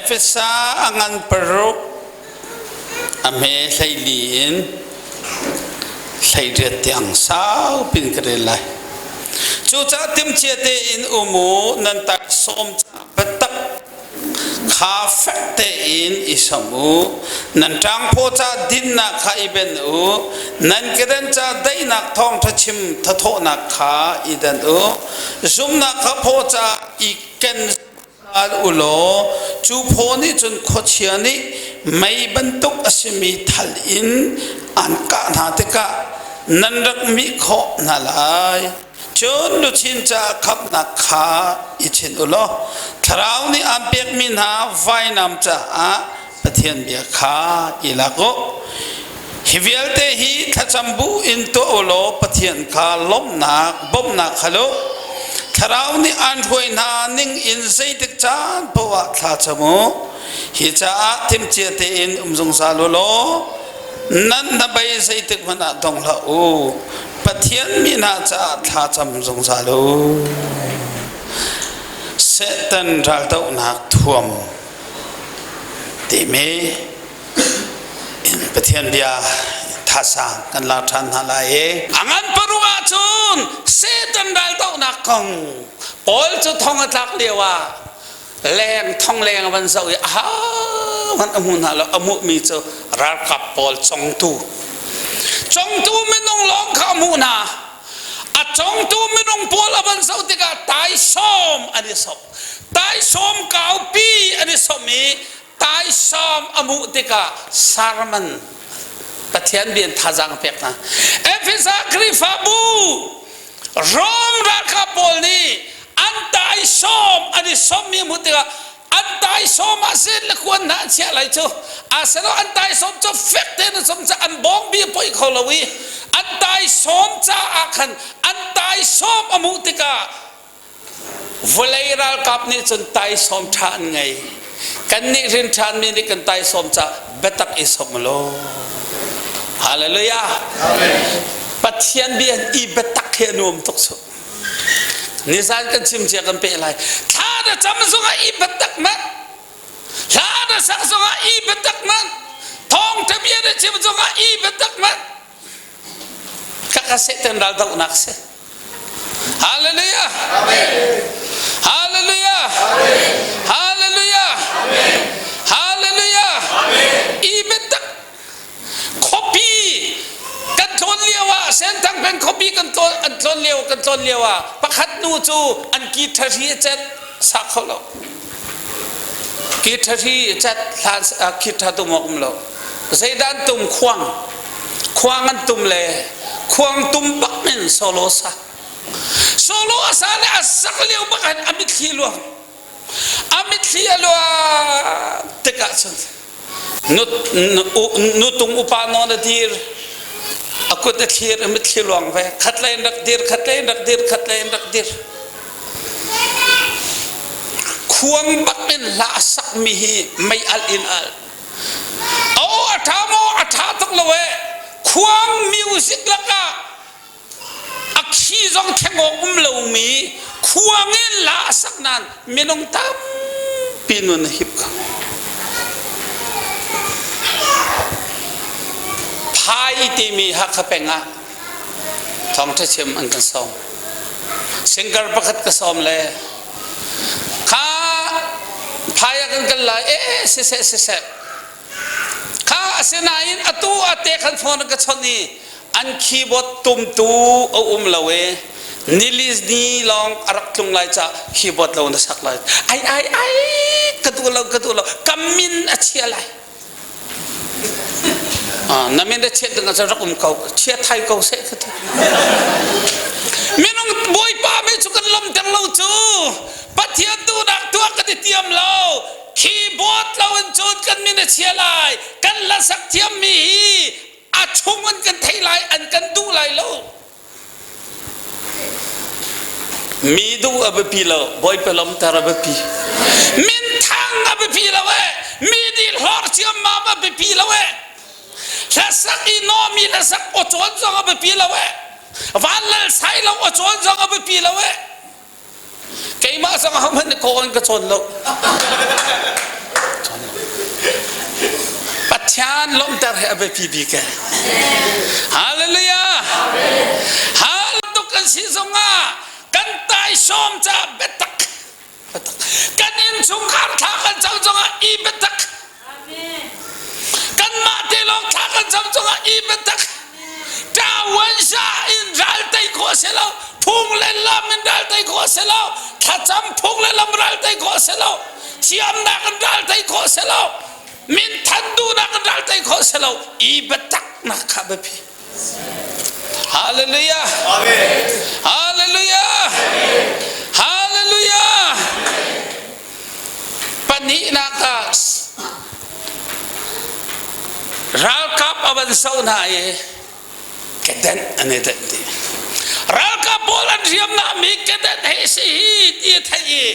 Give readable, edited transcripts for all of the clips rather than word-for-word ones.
Efesa a ngan paruk a hme 14 in 18 tiang saupin ka rel lai. Cucaah timhcia tein um u, nan taksawm caah biatak kha fek tein i samh u. Nan ṭangphaw ca dinnak kha i benh u. Nan kedan ca daihnak thawngṭha chim thathawhnak kha i danh u. Zumhnak kha phaw ca i ken zungzal u law cu phaw nih cun khuachia nih mei bantuk a simi thal in an kah hna tikah nan rak mih khawh hna lai. Cun luchin caah khamhnak kha i chinh u law Thlarau nih aan pekmi hna vainam caah Pathian bia kha i lak u. Hi vialte hi thlacam bu in tuah u law Pathian kha lawmhnak bawmhnak hal u. Thlarau nih aan hruai hna ning in zeitik caan paoh ah thla cam u. Hi caah timhcia tein um zungzal u law nan hnabei zeitik hmanh ah dong hlah u. Pathian mi hna caah thla cam zungzal u. Satan raldohnak thuam timi in Pathian bia thasang kan la ṭhan hna lai i a ngan paruk ahcun Satan raldohnak kong Paul cu thong a tlak lio ah leng thong leng a van zoh i aha hmanh a hmu hna lo a hmuhmi cu ralkap pawl congtu congtu minung lawng kha a hmuh hna a congtu minung pawl a van zoh tikah taisawm an i sawm taisawm kaupi an i sawm i taisawm a hmuh tikah sermon Pathian bia in thazaang a pek hna Efesa Khrihfabu Rom ralkap pawl nih an taisawm an i sawmmi hmuh tikah an taisawm ah sin le kuan hna an chiah lai cu asilo an taisawm cu fek tein an sawm ca an bawngbi a poih kho lo i an taisawm caah khan an taisawm a hmuh tikah Vawlei ralkap nih cun taisawm ṭha an ngei. Kannih rin ṭhanmi nih kan taisawm ca biatak i sawm law. Hallelujah. Pathian bia i biatak hi a nuam tuk cu. Nizan kan chim cia kan peh lai. Thla na cam zongah i biatak manh. Hla na sak zongah i biatak manh. Thawngṭha bia na chim zongah i biatak manh. Kaka Satan raldohnak si. Hallelujah. Amen. Hallelujah. Amen. Hallelujah. Amen. Hallelujah. Amen. I biatak khuapi kan tlawn lio ah Senthang peng khuapi kan tlawn an tlawn lio kan tlawn lio ah pakhat nu cu an ki thari a cet sa kho lo ki thari cet hlan ki tha tum um lo zeidah an tum khuang khuang an tum le khuang tum bak in solo sa solo a sa le a sak lio bak hin a mitthli luang a mitthli a luang tikah cun nutung upa nawn a dir a kut a thlir a mitthli luang ve khat lei in rak dir khat lei in rak dir khat lei in rak dir khuang bak in hla a sakmi hi mei alh in alh Aw a ṭha maw a ṭha tuk lo ee khuang music lakah a khi zong thleng awk um lomi khuang in la a sak nain minung tampi nun a hip ko. Phai timi Hakha peng ah thawngṭha chim an kan sawm. Singer pakhat ka sawm le Kha phai ah kan kal lai e siseh siseh kha asinain atu ate khan phone ka chawnh i an keyboard tumtu a um lo e nilis ni lawng a rak tlung lai ca keyboard lo na sak lai ai ai ai ka duh lo ka duh lo ka min a chia lai Na min le chiat ding ah rak um ko chia thai ko seh ka ti minung bawipa mi cu kan lomter lo cu pathian duhnak tuah kan i tiam lo keyboard lo in cun kan min a chia lai kan hlasak thiam mi hi a chung in kan thei lai an kan duh lai lo Mi duh a biapi lo, Bawipa lawmter a biapi. Minthang a biapi lo eh, mi nih hlawr ciammam a biapi lo eh. Hlasak i nawmi hlasak aw cawn zong a biapi lo eh. Van lal sai lo aw cawn zong a biapi lo eh. Keimah zong ahohmanh nih kaw in ka cawn lo. Pathian lawmhter hi a biapi bik e. Hallelujah. Hallelujah. Kan si zongah kan taisawm caah biatak. Kan innchungkhar thla kan cam zongah i biatak. Kanmah te lawng thla kan cam zongah i biatak. Ṭawan sha in ral tei khawh a si lo. Phung le lam in ral tei khawh a si lo. Thlacam phung le lam ral tei khawh a si lo. Thiamnak in ral tei khawh a si lo. Minthan duhnak in ral tei khawh a si lo. I biataknak kha biapi. Hallelujah. Amen. Hallelujah. Hallelujah. Pahnihnak ah ralkap a van so hna i kedenh an i denh dih. Ralkap pawl an hriamnam mi kedenh he si hi ti a theih i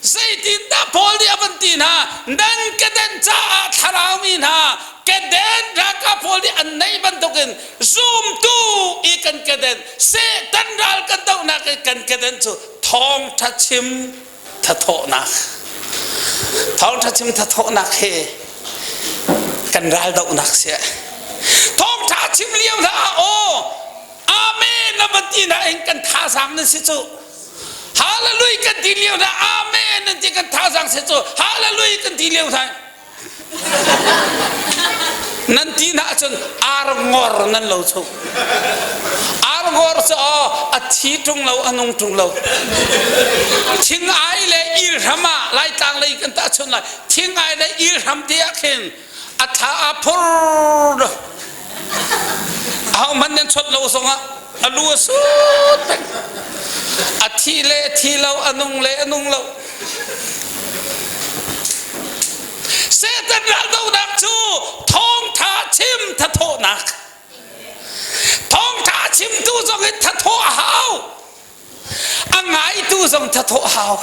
zeitindah Paul nih a van ti hna nan kedenh caah thlarau mi hna kedenh ralkap pawl nih an neih bantukin zumtu i kan kedenh Satan ral kan dohnak i kan kedenh cu thawngṭha chim thathawhnak thawngṭha chim thathawhnak he kan raldohnak si thawngṭha chim lio hna ah aw amen na van ti na in kan thazaang nan si cu hallelujah kan ti lio hna amen nan ti kan thazaang si cu hallelujah kan ti lio hna Nan ti na ahcun arngor nan lo chung. Arngor cu a thi ṭung lo, a nung ṭung lo. Thing ai le ilhram ah Laitlang lei kan tahchun lai. Thing ai le ilhram te ah khin a thla a phur. Aho hmanh nan chawt lo zongah a lu a sut peng. A thi le thi lo, a nung le a nung lo. Satan raldohnak cu thawngtha chim thathawhnak. Thawngtha chimtu zong in thathawh a hau. A ngaitu zong thathawh a hau.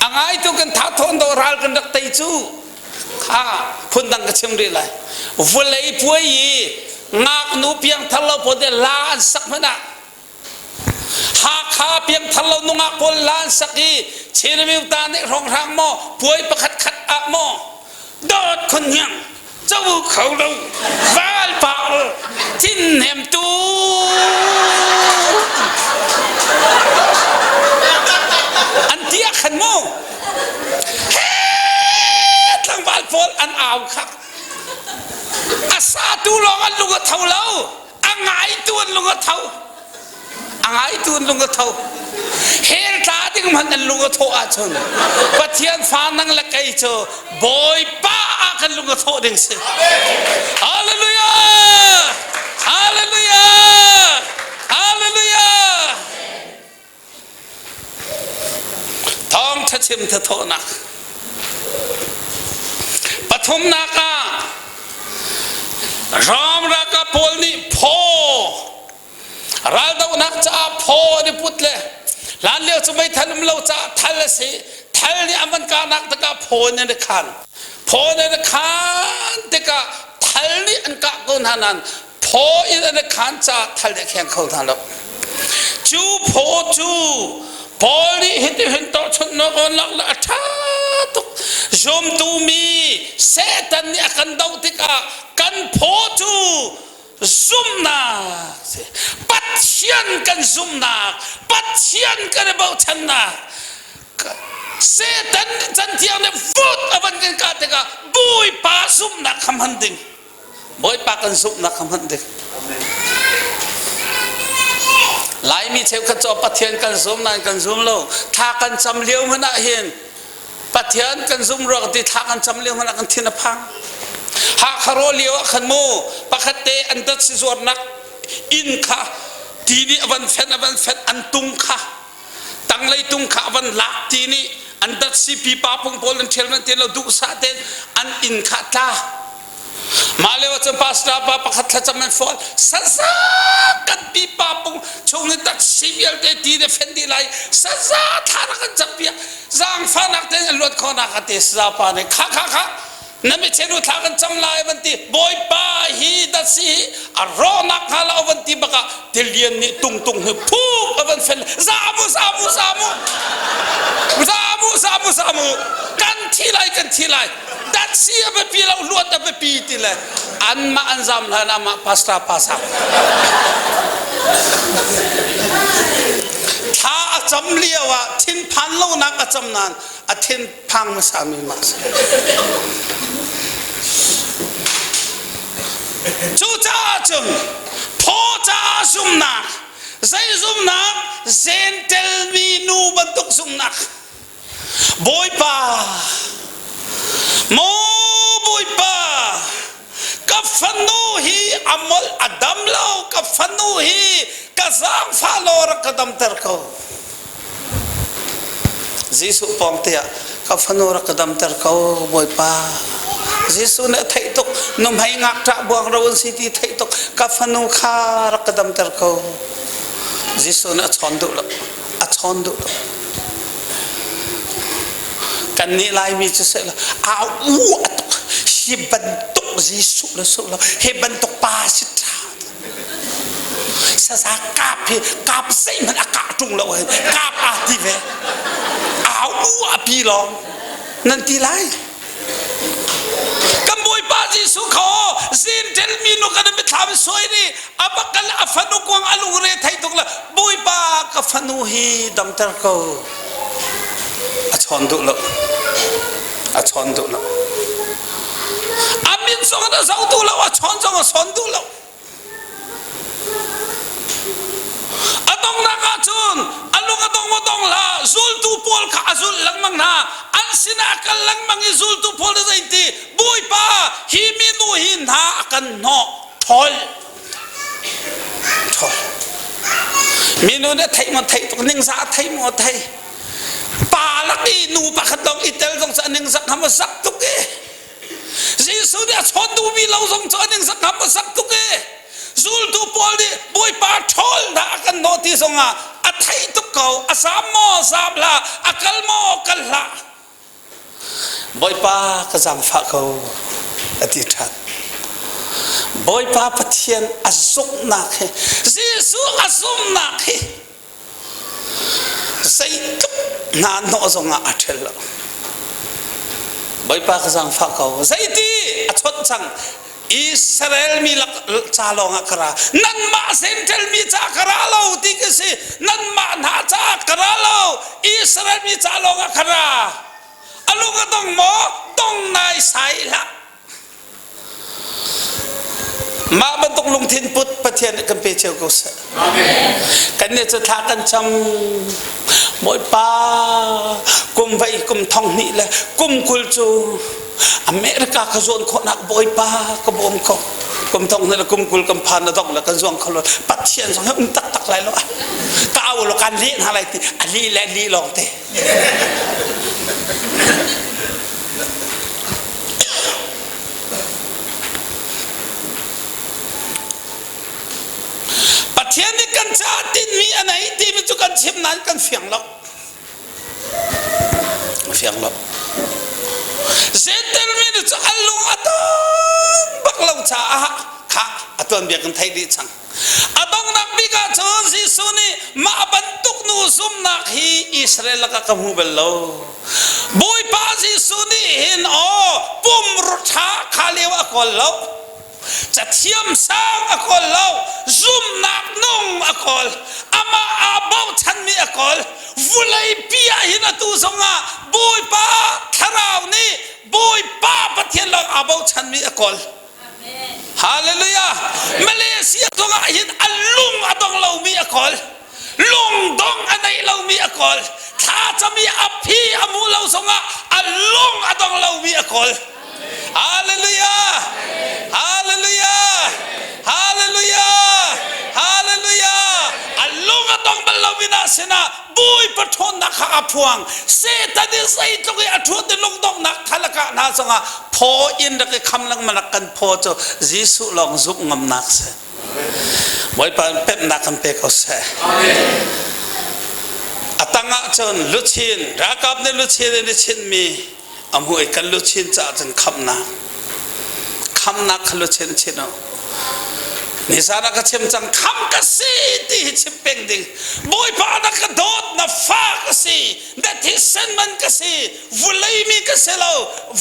A ngaitu kan thathawh do ral kan rak tei cu kha phundang ka chim rih lai. Vawlei puai i ngaknu piangthar lo pawl te la an sak hmanh ah Hakha piangthar lo nungak pawl la an sak i Chinmi ta nih hrawnghrang maw puai pakhat khat ah maw dawt khun hiang co kho lo val pa thin nem tu an ti ah khan mu he tlangval pawl an au kha a satu lawng an lung a tho lo a ngaitu an lung a tho a ngaitu an lung a tho hell tla ding hmanh an lung a thawh ahcun Pathian fa nang le kei cu Bawipa ah kan lung a thawh ding si Hallelujah Hallelujah Hallelujah Thawngṭha chim thathawhnak pathumnak ah Rom ralkap pawl nih phaw raldohnak caah phaw an i put le hlan lio cu meithal um lo caah thal a si thal nih an van kahnak tikah phaw in an i khan phaw in an i khan tikah thal nih an kah ko hna nain phaw in an i khan caah thal nih a kheng kho hna lo cu phaw cu Paul nih hitihin tawhchunhnak on lak le a ṭha tuk zumtu mi Satan nih a kan doh tikah kan phaw cu zumhnak si Pathian kan zumhnak Pathian kan i bochannak Satan cantiang nih vut a van kan kah tikah Bawipa zumhnak kha hman ding Bawipa kan zumhnak kha hmanh ding. Laimi cheukhat cu Pathian kan zum nain kan zum lo. Thla kan cam lio hmanh ah hin Pathian kan zum ruang ti thla kan cam lio hmanh ah kan thin a phang. Hakha raw lio ah khan mu pakhat te an dat si zuarnak inn kha ti nih a van fenh a van fenh an tung kha tanglei tung kha a van lak ti nih an dat si pipa pung pawl an ṭhial man ti lo duhsah tein an inn kha tla Mah lio ahcun pastor pa pakhat thlacam an fawl saza kan pipa pung chung in tak si vialte ti ne fen dih lai saza thla rak kan cam piak zaangfahnak tein an luat khawhnak a te saza pa nih kha kha kha na mi chenu thla kan cam lai van ti bawipa hi dat si hi a rawhnak hnga lo van ti bakah tilian nih tung tung hi phuk a van fen zamu zamu zamu zamu zamu zamu kan thi lai kan thi lai dat. si a biapi lo luat a biapi ti le anmah an zam hlan amah pastor pa zam. Thla a cam lio ah thinphan lonak a cam nain a thinphang hmasa mi mah si. Cucaah cun phaw caah zumnak zei zumnak Gentel mi nu bantuk zumnak Bawipa maw Bawipa ka fanu hi a molh a dam lo ka fanu hi ka zaangfah law rak ka damter ko Jesuh pawng te ah ka fanu rak ka damter ko Bawipa Jesuh nih a theih tuk nuhmei ngakṭah buangro an si ti theih tuk ka fanu kha rak ka damter ko Jesuh nih a chawn duh lo a chawn duh lo kan nih Laimi cu seh lo a u a tuk hi bantuk Jesuh le su lo hi bantuk pa si ṭha Saza kap hi kap zeihmanh a kah ṭung lo hin kap aa ti ve. Au u a pi lawng nan ti lai. Kan Bawipa Jesuh kha Zentel mi nu kan mithlam suai ni a bakal a fanu kuang a lungre thei tuk le Bawipa ka fanu hi damter ko. A chawn duh lo. A chawn duh lo. A min zong a zoh duh lo, a chawn zong a sawn duh lo. A donghnak ahcun a lung a dong maw dong hlah zultu pawl kha a zulh lengmang hna. An sinah a kal lengmang i zultu pawl nih zeiti Bawipa hi minu hi hna a kan hnawh ṭhawl. Ṭhawl. Minu nih a theih maw theih tuk ningzah a theih maw thei. Pa lak i nu pakhat lawng i tel zong cu a ningzak hnga maw zak tuk i. Jesuh nih a chawn duhmi lo zong cu an in sak a sak tuk i zultu pawl nih Bawipa ṭhawl dah a kan nawh ti zongah a theih tuk ko a zaam maw zaam hlah a kal maw kal hlah Bawipa ka zaangfah ko a ti ṭhan Bawipa Pathian a zumhnak hi Jesuh a zumhnak hi Zeitluk hna hnawh zongah a ṭhel lo. Bawipa ka zaangfah ko. Zeiti a chawnh cang. Israel mi lak ca lawngah ka ra. Nanmah Gentile mi ca ka ra lo ti ka si. Nanmah hna ca ka ra lo. Israel mi ca lawngah ka ra. A lung a dong maw? Dong nai sai hlah. Mah bantuk lungthin put Pathian nih kan pe cio ko seh. Kan nih cu thla kan cam. Bawipa kum vei kum thong hnih le kum 20 cu America ka zuan khawhnak Bawipa ka bawm ko. Kum thong hnih le kum 20 kan phan na dong le kan zuang kho lo. Pathian zong hi um taktak lai lo. Ka au lo kan leh hna lai ti a li le li lawng te. Pathian nih kan caah tinhmi a nei timi cu kan chim nain kan fiang lo. Fiang lo. Zentel mi nih cu an lung a dong bak lo caah kha a tuanbia kan theih dih cang. A donghnak bik ah cun Jesuh nih mah bantuk nu zumhnak hi Israel lakah ka hmu bal lo. Bawipa Jesuh nih hin aw pumrua ṭha kha lio a kawl lo. Cathiam sang a kawl lo. Zumhnak nung a kawl. Amah aa bochanmi a kawl. Vulei pi ah hin atu zongah Bawipa Thlarau nih Bawipa Pathian lawng aa bochanmi a kawl. Hallelujah. Malaysia zongah hin a lung a dong lomi a kawl. Lung dong a nei lomi a kawl. Thlacam i a phi a mu lo zongah a lung a dong lomi a kawl. Hallelujah. Hallelujah. Hallelujah. Hallelujah. A lung a dong bal lomi na sinah Bawipa ṭhawnnak kha a phuang. Satan i zeitluk i a ṭhuat i lungdonghnak thalakah hna zongah phaw in rak i kham lengmang kan phaw cu Jesuh lawng zumh ngamnak si. Bawipa pemhnak kan pe ko seh. A tangah cun luchin, ralkap nih luchin in i chinmi a hmuh i kan luchin caah cun khamhnak. Khamhnak kha luchin chin u. Nizan ah ka chim cang kham ka si ti hi chim peng ding. Bawipa na ka dawt na fa ka si na thisen man ka si vulei mi ka si lo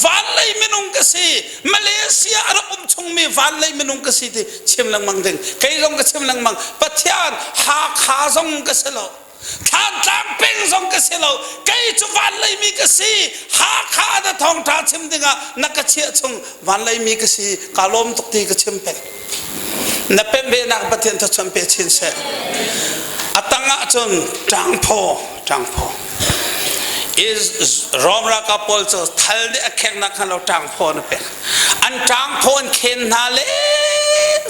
van lei minung ka si Malaysia a rak um chungmi van lei minung ka si ti chim lengmang ding. Kei zong ka chim lengmang Pathian Hakha zong ka si lo. Thlantlang peng zong ka si lo kei cu van leimi ka si Hakha na thawngṭha chim dingah na ka chiah chung van leimi ka si ka lawm tuk ti ka chim peng na pemh ve nak Pathian thluachuah pe chin seh a tang ah cun ṭangphaw ṭangphaw is Rom ralkap pawl cu thal nih a kheknak khan lo ṭangphaw na pek an ṭangphaw an khen hna le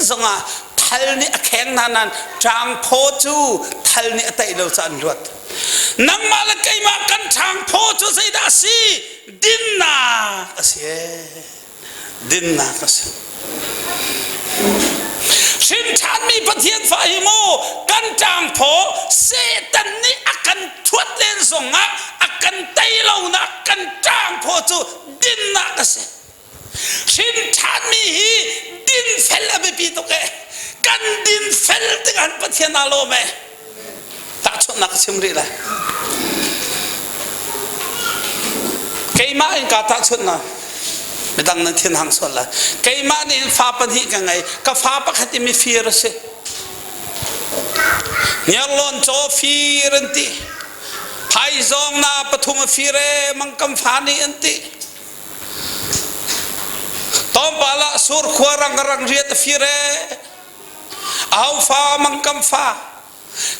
zongah thal nih a kheng hna nain ṭangphaw cu thal nih a taih lo caah an luat. Nangmah le keimah kan ṭhangphaw cu zeidah a si? Dinnak a si. Dinnak a si. Hrin ṭhanmi Pathian fa hi mu kan ṭangphaw Satan nih a kan thuat len zongah a kan tei lonak kan ṭangphaw cu dinnak a si. Hrin ṭhanmi hi dinfel a biapi tuk e. Kan dinfel tikah Pathian aa lawm e. Tahchunhnak ka chim rih lai. Keimah in kaa tahchunhnak midang nan thin hang sual lai. Keimah nih hin fa pahnih ka ngei. Ka fa pakhat i mifir a si. Hniarlawn caw fir an ti. Phaizawng na pathum a fir e mangkam fa nih an ti. Tlawmpal ah surkhua rang rang riat a fir ee. Aho fa mangkam fa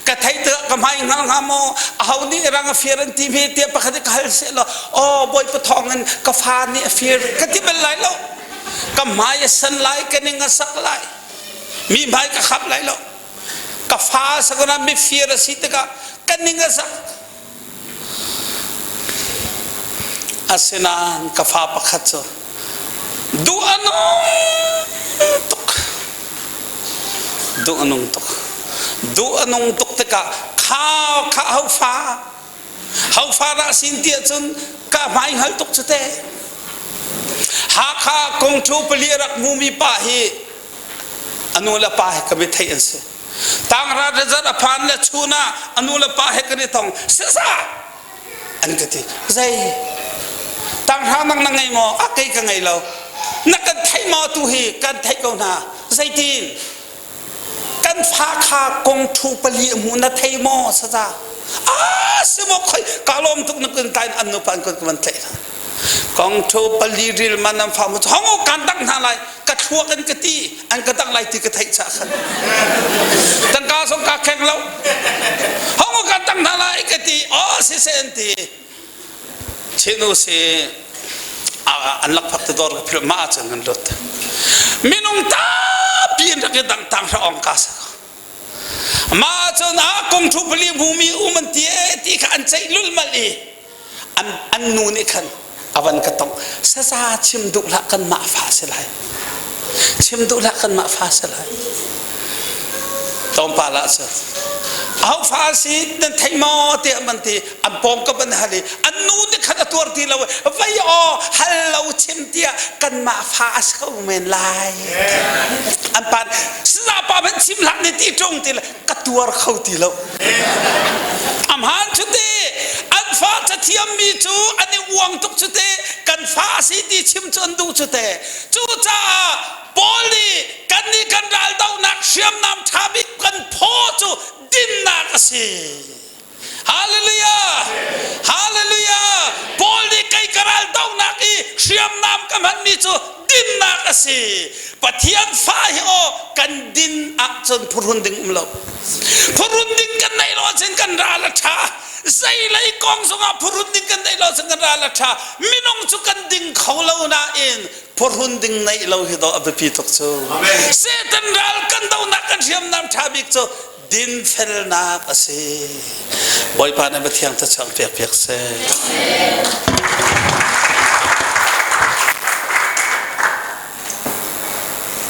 ka thei tikah ka hmai hngal hnga maw aho nih rang a fir an ti hme tiah pakhat i ka hal seh law aw bawipa thawng in ka fa nih a fir ka ti bal lai lo ka hmai a san lai ka ning a sak lai mi hmai ka khap lai lo ka fa sakona mifir a si tikah ka ning a sak Asinain ka fa pakhat cu duh a nung tuk. Duh a nung tuk. Duh a nung tuk tikah kha kha ho fa ho fa dah sin ti ahcun ka hmai hngal tuk cu te. Hakha kongṭhu pali a rak hmumi pa hi a nu le pa he ka biatheih an si. Tangra result a phan le chun ah a nu le pa he kan i tong sisa an ka ti zei tanghra nang na ngei maw a kei ka ngei lo na kan theih maw tu hi kan theih ko hna zeitin kan fa kha kong thu pali a hmu na thei maw saza a si maw khoi ka lawm tuk na kun tain an nu pa an kun ka van tlaih hna Kong thu pali ril man an fa mu hong u kan dang hna lai ka thluak in ka ti an ka dang lai ti ka theih cha khan tangka song ka kheng lo hong u kan dang hna lai ka ti o si se an ti chinu si an lak phak te dor ka phil ma chan an lut minung tampi in rak i dang tang hra ong ka sa mah cun a kong thu pali hmumi um an ti e ti kha an ceih lulmal i an an nu nih khan a van ka tong saza chim duh hlah kan mah fa si lai chim duh hlah kan mah fa si lai tlawmpal ah cun aho fa si nan thei maw tiah man ti an pawng ka ban hal i an nu nih khan a tuar ti lo vei aw hal lo chim tiah kan mah fa a si ko men lai an pa saza pa ban chim hlah ni ti ṭung ti le ka tuar kho ti lo Amhan cu te an fa cathiammi cu an i uang tuk cu te kan fa a si ti chim cu an duh cu te cucaah Paul nih kan nih kan raldohnak hriamnam ṭha bik kan phaw cu dinnak a si. Hallelujah! Hallelujah! Paul nih kei ka raldohnak i hriamnam ka hmanmi cu dinnak a si. Pathian fa hi aw kan din ahcun phuhrun ding um lo. Phuhrun ding kan neih lo ahcun kan ral a ṭha. Zeilei kong zongah phuhrun ding kan neih lo ahcun kan ral a ṭha. Minung cu kan ding kho lo nain phuhrun ding neih lo hi dawh a biapi tuk cu. Satan ral kan dohnak kan hriamnam ṭha bik cu dinfelnak a si. Bawipa nih Pathian thluachuah pek piak seh.